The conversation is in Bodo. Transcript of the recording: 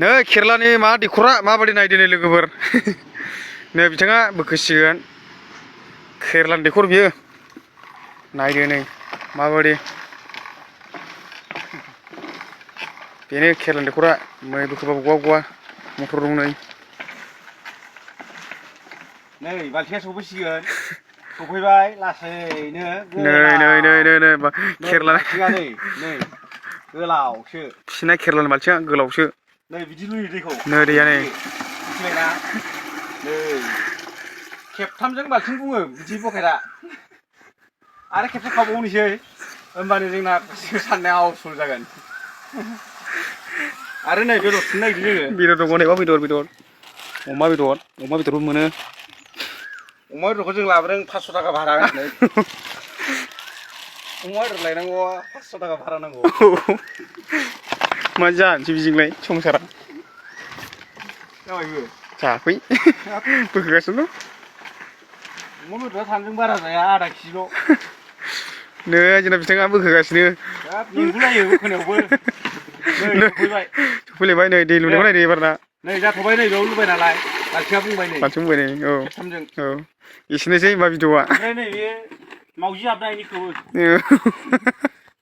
नै खेरलानि मा दैखरा माबायदि नायदो नै लोगोफोर नै बिथाङा बोखोसिगोन खेरलानि दैखर बियो नायदो नै माबायदि बेनो खेरलानि दैखरा मै बोखोबाबो गवा गवा मटर दं नै बाल्थिङा सफैसिगोन सफैबाय लासैनो नै खेरला बाल्थिङा नै गोलावसो फिसिनाय खेरलानि बाल्थिङा गोलावसो नै बिदि लुयो दैखौ नै दैया नै मिथिबायना नै खेबथामजों बाल्थिं बुङो बिदि बकेटआ आरो खेबसे खावबावनोसै होमबानो जोंना साननाया आवसुल जागोन आरो नै बेदर सुनो नागिरदों जोङो बेदर दङ नै बेदर अमा बेदरबो मोनो अमा बेदरखौ जों लाबोदों 500 थाखा भारा होनानै अमा बेदर लायनांगौआ 500 थाखा भारा नांगौ मा जानोसै बिजोंलाय संसारा जाबायबो जाफै बोखोगासिनो अमा बेदरा सानजों बारा जाया आधा केजिल' नै जोंना बिथाङा बोखोगासिनो हाब मेंगुलायो बोखोनायावबो नै सफैलायबाय नै दै लुनायखौ नायदो एबारना नै जाथ'बाय नै बेयाव लुबाय नालाय बाल्थिङा बुंबाय नै औ खेबथामजों औ एसेनोसै होनबा भिडिअआ ओमफ्राय नै बे मावजि हाबनायनिखौबो